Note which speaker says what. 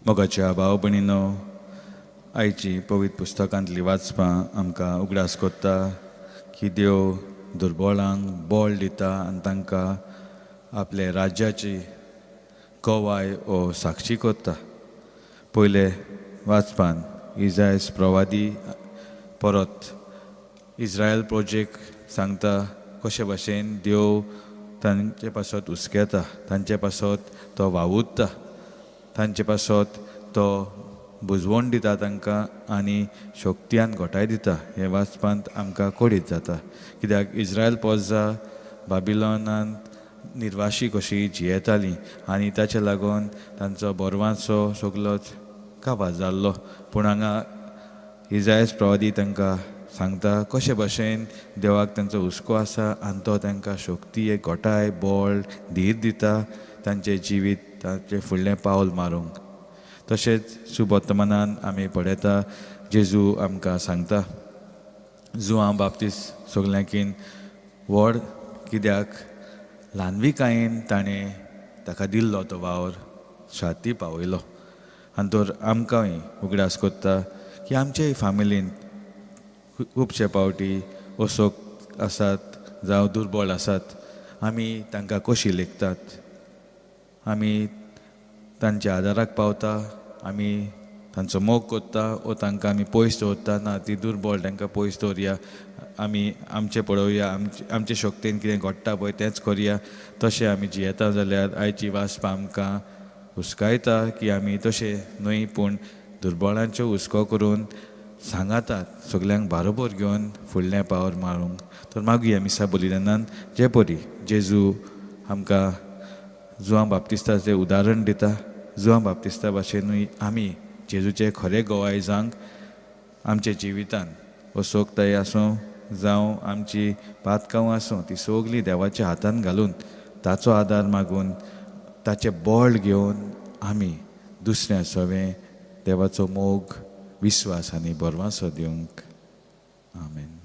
Speaker 1: मोगाच्या भाव भयणीनो, आयची पवित्र पुस्तकांतली वाचपां आमकां उगडास कोत्ता की देव दुर्बळांक बळ दिता आनी तांकां आपले राज्याची गवाय ओ साक्षी कोत्ता. पयले वाचपान इजायस प्रवादी परत इस्रायल प्रोजेक्ट सांगता कशे भाशेन देव तांचे पासत हुस्केता, तांचे पासत तो वावुरता, तांचे पासत तो बुजवण दिता तांकां आनी शक्तियान घटाय दिता. हें वाचपांत आमकां कळीत जाता, कित्याक इस्रायल पोजा बाबिलोनांत निर्वाशी कशी जियेतालीं आनी ताचे लागून तांचो बोरवांचो सगलोच काबार जाल्लो. पूण हांगा इजायस प्रवादी तांकां सांगता कशे भाशेन देवाक तांचो हुस्को आसा आनी तो तांकां शक्ती, एक घटाय, बळ, धीर दिता तांचें जिवीत तांचें फुडलें पावल मारूंक. तशेंच सुबर्तमानान आमी पळयता, जेजू आमकां सांगता जुआं बाप्तीस सगल्यांकीन व्हड, कित्याक ल्हानविकायेन ताणें ताका दिल्लो तो वावर शाती पावयलो. आनी तर आमकांय उगडास कोत्ता की आमचे फामिलीन खुबशे पावटी असोक आसात जावं दुर्बळ आसात. आमी तांकां कशी लेखतात? आमी तांच्या आदाराक पावता, आमी तांचो मोग कोत्ता वो तांकां आमी पयस दवरता? ना, ती दुर्बळ, तांकां पयस दवरया, आमी आमचें पळोवया, आमचे आमचे शक्तेन कितें घडटा पळय तेंच करया. तशें आमी जियेता जाल्यार आयची वाचपा आमकां हुस्कायता की आमी तशें न्हय, पूण दुर्बळांच्यो हुस्को करून सांगातात सगल्यांक बारोबर घेवन फुडलें पावर मारूंक. तर मागया मिसा बलिदानान जे परी जेजू आमकां जुआं बाप्तिस्ताचें उदाहरण दिता, जुआं बाप्तिस्ता भाशेनूय आमी जेजूचे खरे गवाय जावंक आमच्या जिवितान असोकताय आसूं जावं आमची पातकां आसूं, ती सगळी देवाच्या हातान घालून ताचो आदार मागून ताचें बळ घेवन आमी दुसऱ्या सवें देवाचो मोग, विस्वास आनी बरवासो दिवंक. आमेन.